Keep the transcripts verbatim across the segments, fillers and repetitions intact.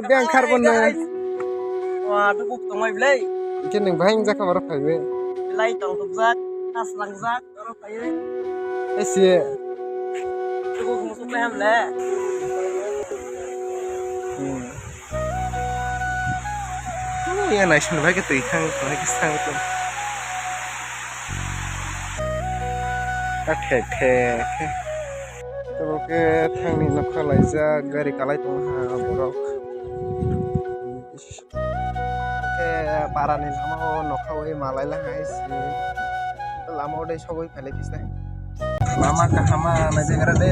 Beng khar bo nai. Wa, dukuk tongmai belai. Hingke nwng bahai wngjakha borok phaiwi. Belai tongthokjak, kaslangjak, borok phaiwi. Esi. Dukuk musuklai ham le. Hmm. Ya naising bai khe twi thang, twi thang khe. Athe the khe. Obo khe thangni nokha laijak, gari kalai tongha borok. Khe parani lama o nokha ui malai la hai se. Lama o dei sogwi phailai kisa. Lama kahama naijagra de.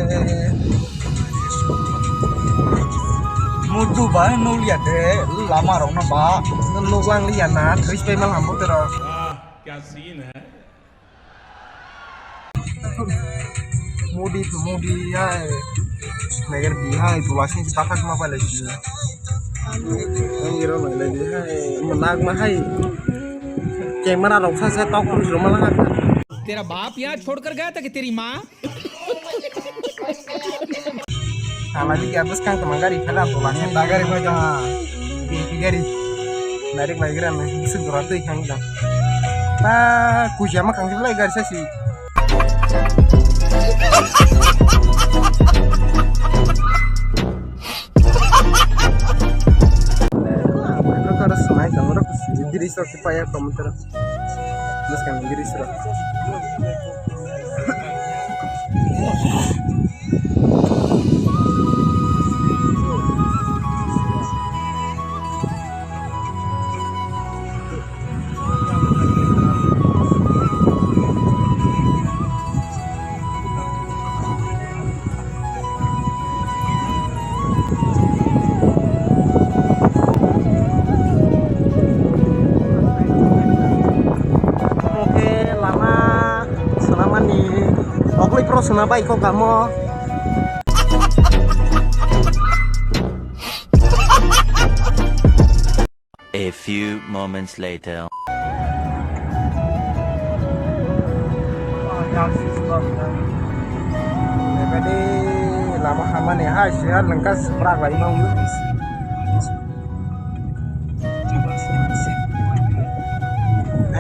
Mudu ba nukliya de, lama rok no ba nuklang liya na, thwi pai mal hambo tero. Kya scene hai? Modi, Modi hai. Nagar di hai, bulasing si tatak ma pale si. Ang iro ma le di hai, menak ma hai. Camera rok sa sa tok pun rumah lah. तेरा बाप यहाँ छोड़कर गया था कि तेरी माँ? Alani kaya bwskang tongma gari phela bulasing ta gari phai tongha. Gari. Direct bai gira nang, bisi jora twi khang jang. Ta kuja ma khang jibla gari sasi. Bwskango giri srok. Oke, lama swnamani ogwi pro swnam bai kok kamo. A few moments later. Ebadi lama hamani hai siya lengka seprak lai mau.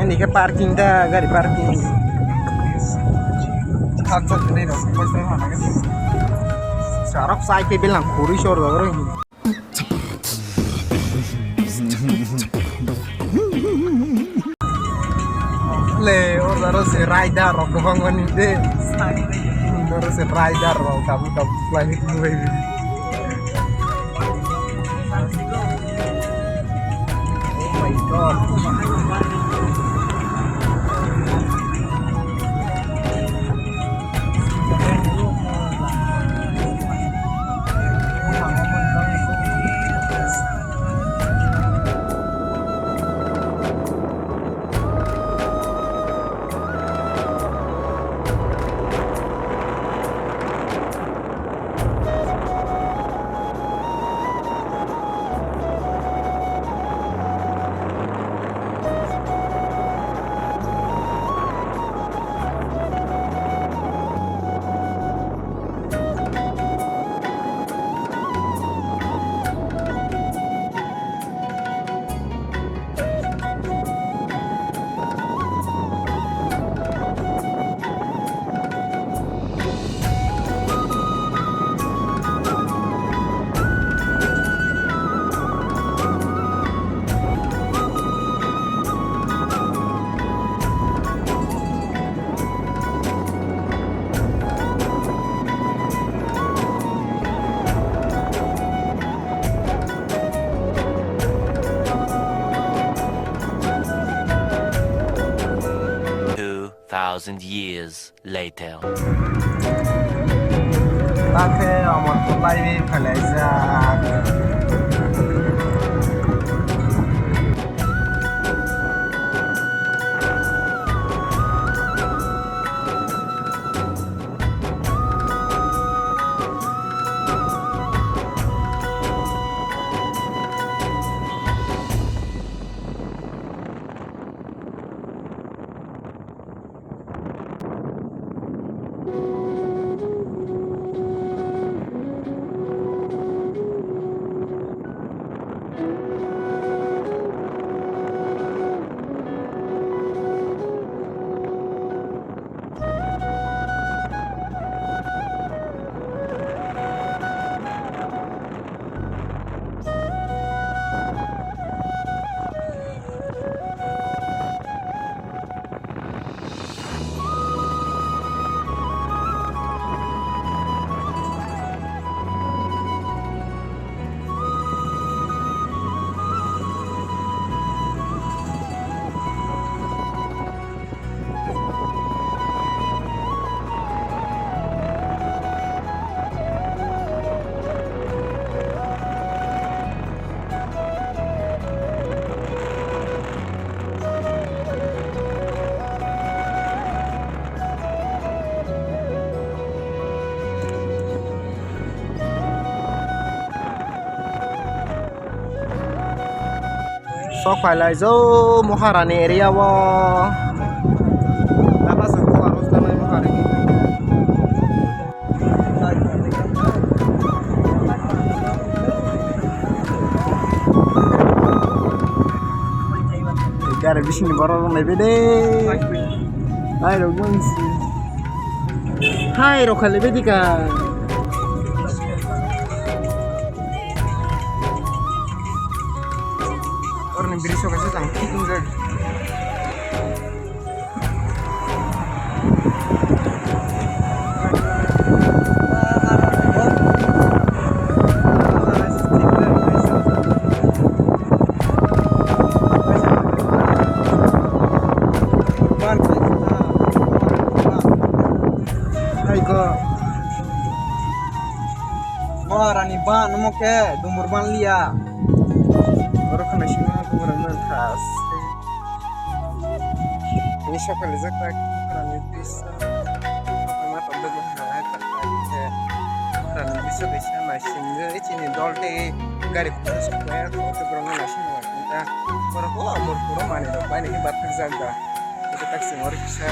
Ini ke parking da, gari parking. Hak hak ini dong. Sarap sai ke bilang kuri sor dong. Le, oro aro se rider rok kwbang mani de. Oro se rider rok kabu kabu khlai ni tongbai. Oh my God. Two thousand years later. Takhe amor kulai phalai jak. Tok phailai jo Maharani area o. Lama se kuar rwsnai Maharani. Gari bisingni borok rok naibe de. Hai rok mansi. Hai rok khalai bedi ka. Orni bridge o kaisa jang thik wngjak. Hai ko. Maharani ban omo khe dumur ban liya. Oro khwnai simi dumur ban khas. Ini sokali jak tak Maharani bisa. Apa mata udah gua hai tak tak. Maharani bisa bisa nai sini chini dol te gari khulus kaya ko te borok nai sini. Kita borok ko amor pura mani dok bai ni bat jak da. Kita tak sini ori bisa.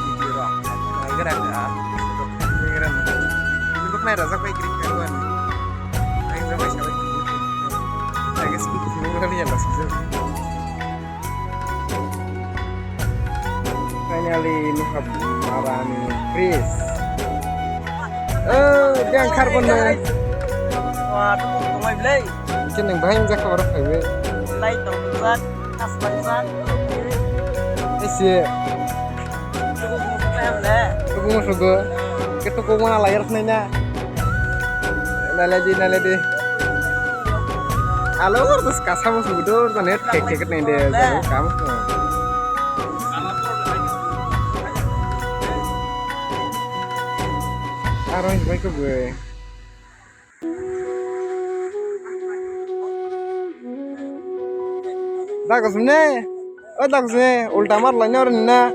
Video rok naigra kha. Naigra nai. Nuknai rajak bai kiri kaiwan. Naigra bai sabai. Naiga speed nuknai ya las. Finally, nukha Maharani bridge. Oh, dia khar bono. Wah, tu kau mai belai. Mungkin yang bahaya yang jaga baru kaiwe. Lai tong tu kan. Ese. Tuku musugo. Ke tuku mana layar senai na. Nalai di, nalai di. Alo, terus kasar musugo dur, mana thek thek nai de, jago kamu. Aro ini baik gue. Dagus ne? O dagus ne? Ulta mar lainor na.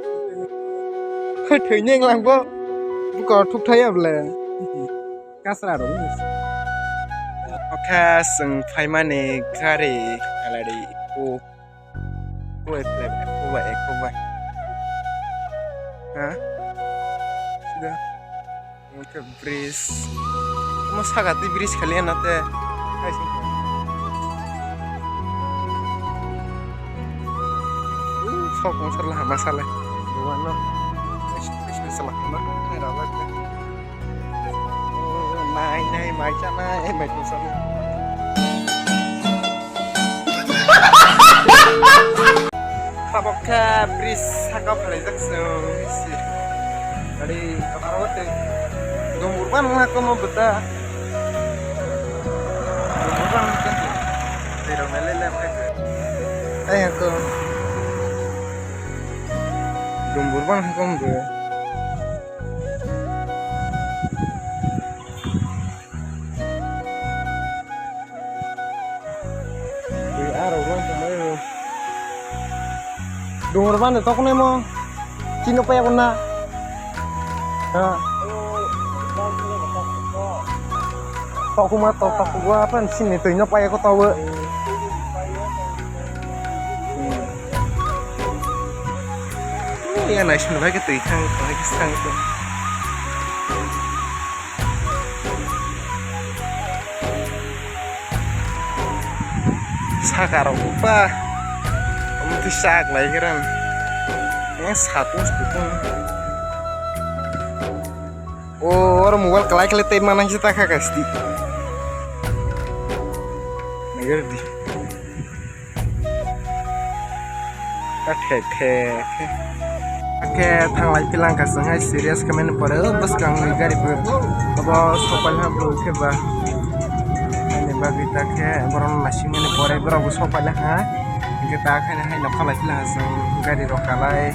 Thwini wnglang bo. Buko thuk thaya bole. Kasra rok. Okha sung phaimani gari alari ko. Ko ekla ko ba ko ba. Ha? Sida. Oke, bridge. Omo saka twi bridge khali ya nate. Uh, sok mosor lah masale. Buano. Bridge, bridge ni salah mana? Nai rajak. Oh, nai, nai, mai cha nai, mai cha nai. Tabok khe bridge saka phalaijak chwng. Ari aro tei dumbur ban wngkha komo bwta. Dumbur ban wngkha. Tei rok nai le le wngkha. Ai hako. Dumbur ban wngkha komo bwta. Twi aro ulo tongmani. Dungrok bani toknai mo. Chino paya kona. Ha. Tokuma tok tok gua apa sini twi no paya ko tawa. Ya nai sini lagi twi thang, lagi thang. Saka rok ba. Omo twi sak lai khe rang. Yang satu satu. O oro mobile kalai kalai tei manang se ta kha kasti. Nagar di. Athe, athe, athe. Athe thanglai philang ka chwng hai serious khe mani pore, o bwskang ni gari bo, obo sopai ha bo khe ba. Ani bagwi ta khe borok no naising mani pore, borok bo sopai ha. Hingke ta khe hai nokha lai philang ka chwng gari rok kalai.